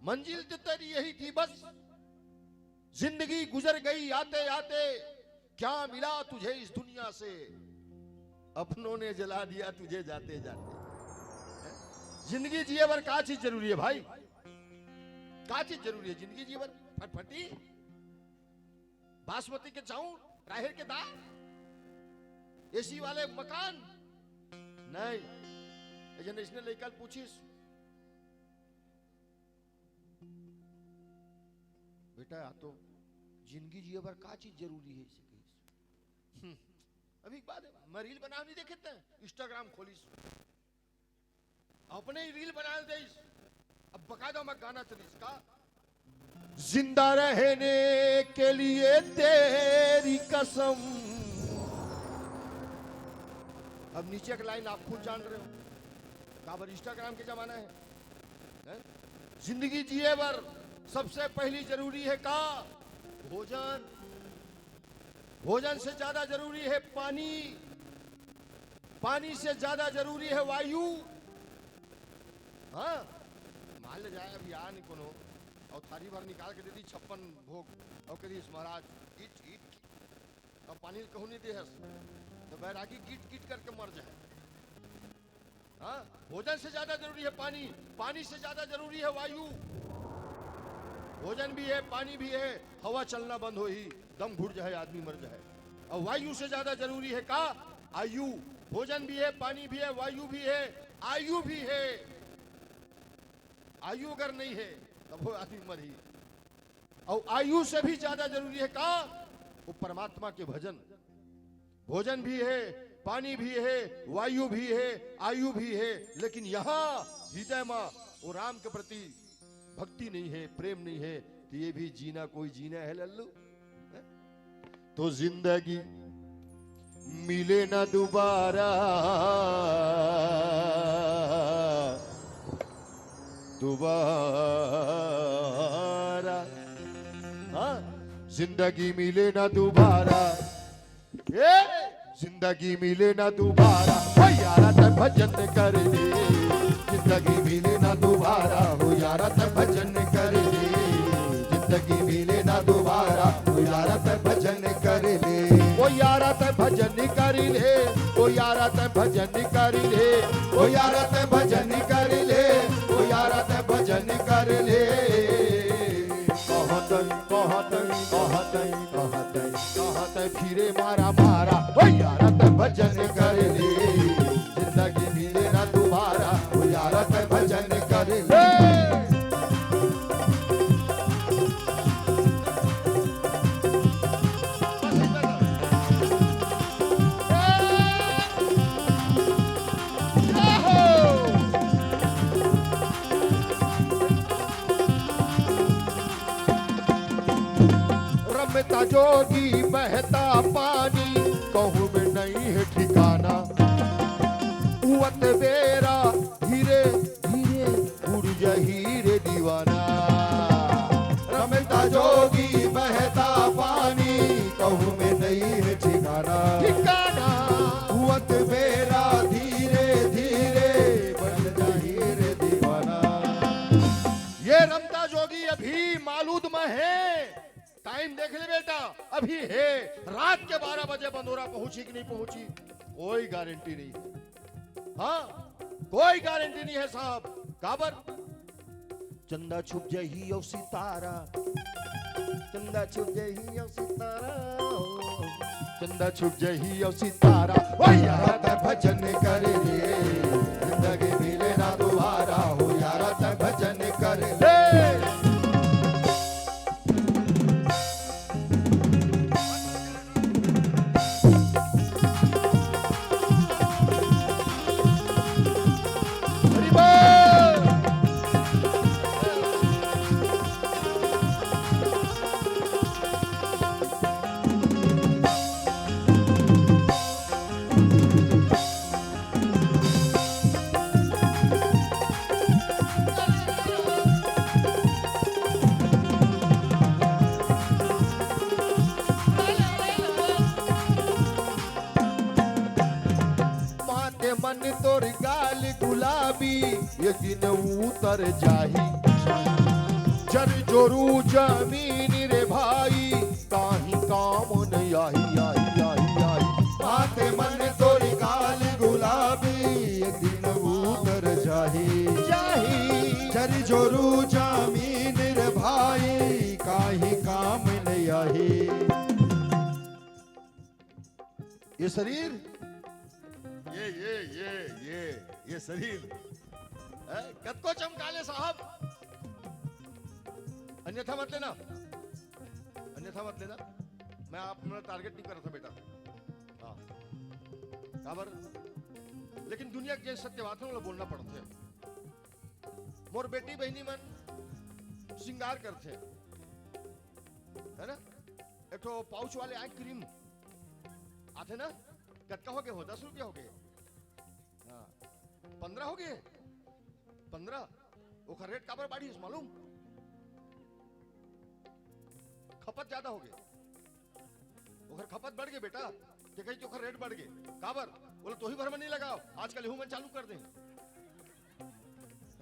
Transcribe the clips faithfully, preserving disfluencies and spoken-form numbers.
मंजिल तो तेरी यही थी बस, जिंदगी गुजर गई आते आते, क्या मिला तुझे इस दुनिया से, अपनों ने जला दिया तुझे जाते जाते। जिंदगी जिए बर का चीज जरूरी है भाई? का चीज जरूरी है जिंदगी जिए बर? फटफटी, बासमती के चाउर, राहेर के दाल, एसी वाले मकान? नहीं। ए जन अइसने लइका ल पूछिस, "बेटा, आ तो जिंदगी जिए बर का चीज जरूरी है?" अइसे कहिस। हम्म, अभी एक बात है, मैं रील बनाव नहीं देखे तैं, Instagram खोलिस, अपने ही रील बना देइस। अब बकायदा मैं गाना चलिस का, जिंदा रहने के लिए तेरी कसम। अब नीचे की लाइन आप खुद जान रहे हो, काबर Instagram के जमाना है, हैं? जिंदगी जिए बर सबसे पहली जरूरी है का? भोजन। भोजन से ज्यादा जरूरी है पानी। पानी से ज्यादा जरूरी है वायु। हाँ, मान ले जाए अभी आ नहीं कोनो, अउ थारी भर निकाल के दे दी छप्पन भोग, अउ कह दी, "महाराज, ईट, ईट।" अब पानी कहूँ नहीं दे हस, तो बैरागी गीट गीट करके मर जाए। हाँ, भोजन से ज्यादा जरूरी है पानी, पानी से ज्यादा जरूरी है वायु। भोजन भी है, पानी भी है, हवा चलना बंद होही, दम घुट जाए, आदमी मर जाए। अउ वायु से ज्यादा जरूरी है का? आयु। भोजन भी है, पानी भी है, वायु भी है, आयु भी है। आयु अगर नहीं है, तब वो आदमी मरही। अउ आयु से भी ज्यादा जरूरी है का? वो परमात्मा के भजन। भोजन भी है, पानी भी है, वायु भी है, आयु भी है, लेकिन यहाँ हृदय में वो राम के प्रति भक्ति नहीं है, प्रेम नहीं है, तो ये भी जीना कोई जीना है लल्लू? हैं? तो जिंदगी मिले ना दोबारा, दोबारा। हाँ, जिंदगी मिले ना दोबारा, ए, जिंदगी मिले ना दोबारा, हो यारा तैं भजन कर ले। जिंदगी मिले ना दोबारा, हो यारा तैं भजन कर ले। जिंदगी मिले ना दोबारा, हो यारा तैं भजन कर ले। ओ यारा तैं भजन कर ले, ओ यारा तैं भजन कर ले, ओ यारा तैं भजन कर ले, ओ यारा तैं भजन कर ले। कहतई, कहतई, कहतई, कहतई, कहतई फिरे मारा मारा, ओ यारा तैं भजन कर ले। जिंदगी मिले ना दोबारा, ओ यारा तैं भजन कर ले। रमता जोगी बहता पानी, कहूँ में नहीं है ठिकाना। उवत बेरा धीरे धीरे उड़ जाही रे दीवाना। रमता जोगी बहता पानी, कहूँ में नहीं है ठिकाना। ठिकाना। उवत बेरा धीरे धीरे बन जाही रे दीवाना। ये रमता जोगी अभी मालूद में है। टाइम देख ले बेटा, अभी है, रात के बारह बजे बंदोरा पहुंची कि नहीं पहुंची, कोई गारंटी नहीं है। हाँ, कोई गारंटी नहीं है साहब। काबर? चंदा छुप जाही अउ सितारा, चंदा छुप जाही अउ सितारा, चंदा छुप जाही अउ सितारा। ओ यारा तैं भजन कर ले, जिंदगी मिले ना दोबारा, हो यारा तैं भजन कर ले। माते मन तोर गाल गुलाबी, ये दिन उतर जाही। जोरू जमीन रे भाई, काहीं काम नइ आही, आही, आही, आही। माथे मन तोर गाल गुलाबी, एक दिन उतर जाही, जाही। चरी जोरू जमीन रे भाई, काहीं काम नइ आही। ये शरीर, ये, ये, ये, ये, ये शरीर, हैं? कतको चमका ले साहब, अन्यथा मत लेना, अन्यथा मत लेना। मैं आप, मैं टारगेट नहीं कर रहा था बेटा। हाँ। काबर? लेकिन दुनिया के सत्य बात है, ओला बोलना पड़थे। मोर बेटी बहिनी मन श्रृंगार करथे, है ना? एक ठो पाउच वाले आए क्रीम आथे ना, कतका हो गए हो? दस रुपया हो गए, हाँ, पंद्रह हो गए, पंद्रह। ओखर रेट काबर बाढ़िस मालूम? खपत ज्यादा हो गए, ओखर खपत बढ़ गए बेटा, ते कही ओखर रेट बढ़ गए। काबर? बोले, तोही भर में नहीं लगाओ, आजकल एहू मन चालू कर दे।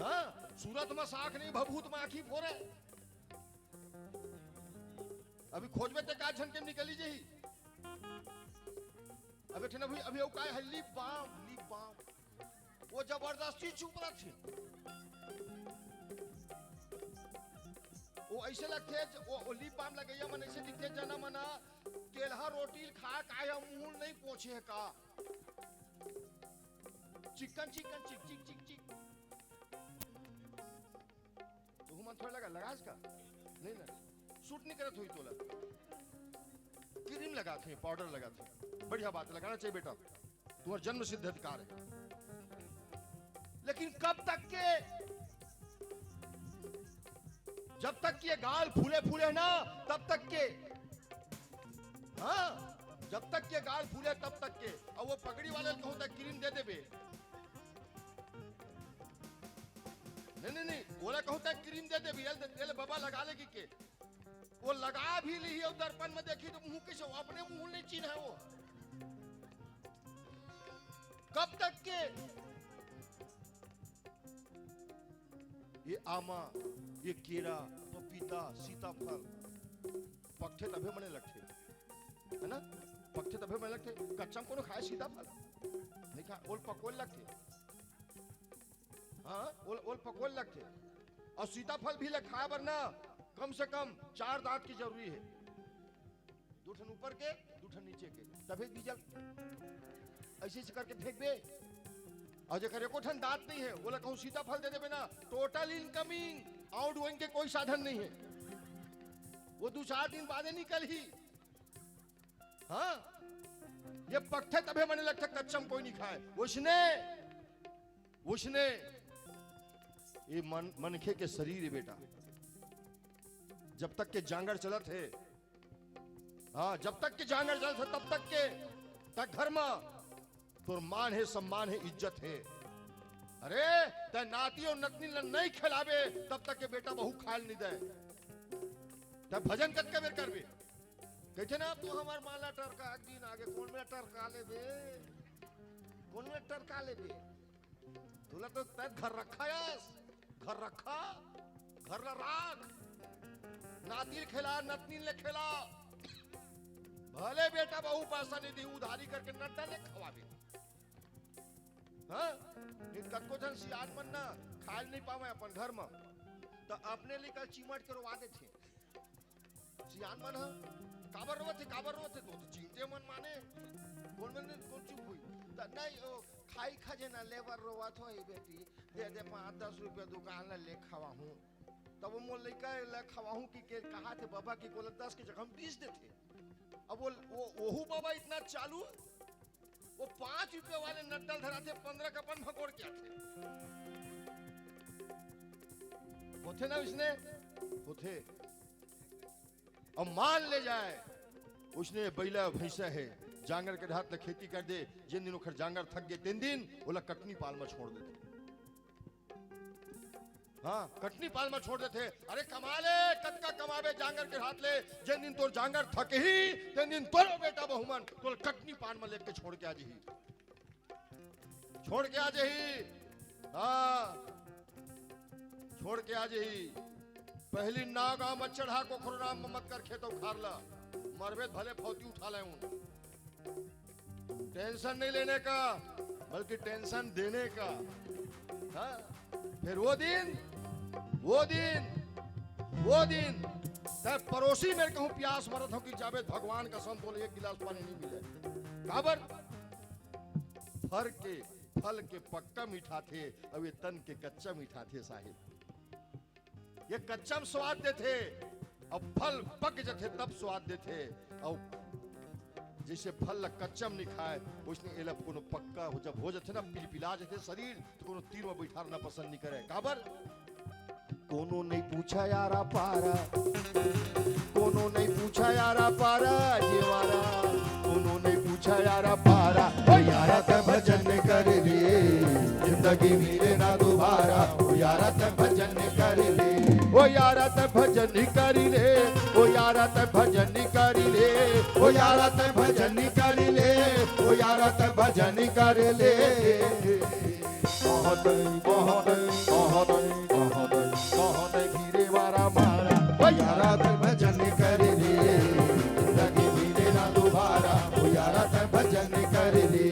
हाँ, सूरत में साख नहीं, भभूत में आँखी फोरे। अभी खोजबे ते का झन के निकली जही। अबे ठन अभी, अभी वो काय है, लिप बाम, लिप बाम। वो जबरदस्ती चुप रथे। वो ऐसे लगथे, वो, वो लिप बाम लगइया मन ऐसे दिखथे, जना मना तेलहा रोटी खा के आया, मुंह नहीं पोछे हे का। चिकन, चिकन, चिक, चिक, चिक, चिक। तो हुमन थोड़ा लगा, लगास का? नहीं लगा। सूट नहीं करत होई तोला। क्रीम लगाथे, पाउडर लगाथे। बढ़िया बात, लगाना चाहिए बेटा। तुम्हारा जन्म सिद्ध अधिकार है। लेकिन कब तक के? जब तक ये गाल फूले फूले ना, तब तक के। हाँ, जब तक ये गाल फूले तब तक के। अब वो पगड़ी वाले कहूँ तक क्रीम दे देबे। नहीं, नहीं, नहीं, ओला कहूँ तक क्रीम दे देबे, ये ले, ये ले बाबा लगा लेगी के। वो लगा भी ली और दर्पण में देखी तो मुंह कैसे, वो अपने मुंह नहीं चिन्ह है वो। कब तक के? ये आमा, ये केरा, पपीता, सीताफल पकथे तभे मने लगथे, है ना? पकथे तभे मने लगथे। कच्चा में कोनो खाए सीताफल? नहीं खाए, ओल पकोल लगथे। हाँ, ओल, ओल पकोल लगथे। और सीताफल भी ले खाए बर ना, कम से कम चार दांत की जरूरी है। दू ठन ऊपर के, दू ठन नीचे के, तभे बीजा ऐसे ऐसे करके फेंकबे। और जेकर एको ठन दांत नहीं है, ओला कहूँ सीताफल दे देबे ना, total incoming, outgoing के कोई साधन नहीं है। वो दू चार दिन बादे निकलही। हाँ, ये पकथे तभे मने लगथे, कच्चा में कोई नहीं खाए। उसने, उसने, ये मन, मनखे के शरीर है बेटा, जब तक के जांगर चलत है, हाँ, जब तक के जांगर चलत है, तब तक के, तक घर में तोर मान हे, सम्मान हे, इज्जत हे। अरे, तै नाती और नतनी ल नहीं खिलाबे, तब तक के बेटा बहू खाए ल नहीं दे। तै भजन कतका बेर करबे? कहते ना, "अब तो हमार माला टरका एक दिन आगे, कौन में टरका लेबे? कौन में टरका लेबे?" तोला तो तै घर रखा यस, घर रखा, घर ला राख, नाती ल खिला, नतनी ल खिला, भले बेटा बहू पैसा नहीं दी, उधारी करके नड्डा ले खवाबे। हाँ? नहीं कतको झन सियान मन ना खाए ल नहीं पावे अपन घर में, तो अपने लिए कल चिमट के रोवा देथे। सियान मन ह, "काबर रोवत हे, काबर रोवत हे?" तो, तो चिंते मन माने, कौन मन, कौन चुप हुई? त नहीं, ओ, खाई खजेना लेबर रोवत होही बेटी, दे दे पाँच दस रुपया दुकान ला ले खवाहूँ। तब वो मोर लइका ला खवाहूँ कि के कहा थे बाबा कि कोला दस के जगह हम बीस देथे। अब वो, वो, वहू बाबा इतना चालू, वो पाँच रुपया वाले नड्डा ल धराथे, पन्द्रह का अपन भगोड़ के आथे। होथे ना उसने? होथे। अब मान ले जाए, उसने बैला भैंसा है, जांगर के हाथ ले खेती कर दे, जिन दिन ओखर जांगर थक गए, तीन दिन ओला कटनी पाल में छोड़ देथे। हाँ, कटनी पाल में छोड़ देथे। अरे कमा ले, कतका कमाबे जांगर के हाथ ले, जिन दिन तोर जांगर थकही, तीन दिन तोरो बेटा बहू मन तोला कटनी पाल में लेके छोड़ के आ जही। छोड़ के आ जही। हाँ, छोड़ के आ जही। पहली नाव गांव मत चढ़ा, कोखरो नाम मत कर खेत उखार ला। मरबे त भले फौती उठा ले हूं। टेंशन नहीं लेने का, बल्कि टेंशन देने का। हाँ? फिर वो दिन, वो दिन, वो दिन, तय पड़ोसी मेरे कहूं प्यास मरत हो कि जाबे भगवान कसम बोले एक गिलास पानी नहीं मिले। काबर? फर के, फल के पक्का मिठाथे, अउ ये तन के कच्चा मिठाथे साहिब। ये कच्चा में स्वाद देथे, अब फल पक जथे तब स्वाद देथे। अउ जैसे फल ला कच्चा में नहीं खाए, वैसने एला कोनो पक्का हो, जब हो जथे ना, पिलपिला जथे शरीर, तो कोनो तीर में बैठारना पसंद नहीं करे। काबर? कोनो नहीं पूछा यारा पारा, कोनो नहीं पूछा यारा पारा जेवारा, कोनो नहीं पूछा यारा पारा। ओ यारा त भजन कर ले, जिंदगी मिले ना दोबारा। ओ यारा त भजन कर ले, ओ यारा त भजन कर ले, ओ यारा त भजन कर ले, ओ यारा त भजन कर ले, ओ यारा त भजन कर ले। बहुत, बहुत, बहुत, बहुत, बहुत घिरे वारा मारा। ओ यारा त भजन कर ले, जिंदगी मिले ना दोबारा। ओ यारा त भजन कर ले,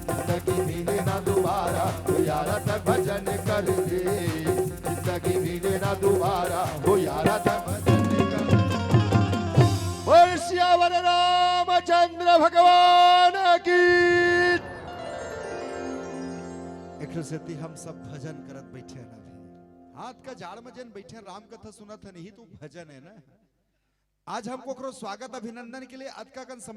जिंदगी मिले ना दोबारा। ओ यारा त भजन कर ले, जिंदगी मिले ना दोबारा। ओ यारा त भजन कर ले। बोल सियावर रामचंद्र भगवान की। एक ठो सेती हम सब भजन करत बैठे हैं अभी। हाथ का जाड़ में जेन बैठे राम कथा सुनत है, नहीं तो भजन है ना। आज हम कोखरो स्वागत अभिनंदन के लिए अतका कन समय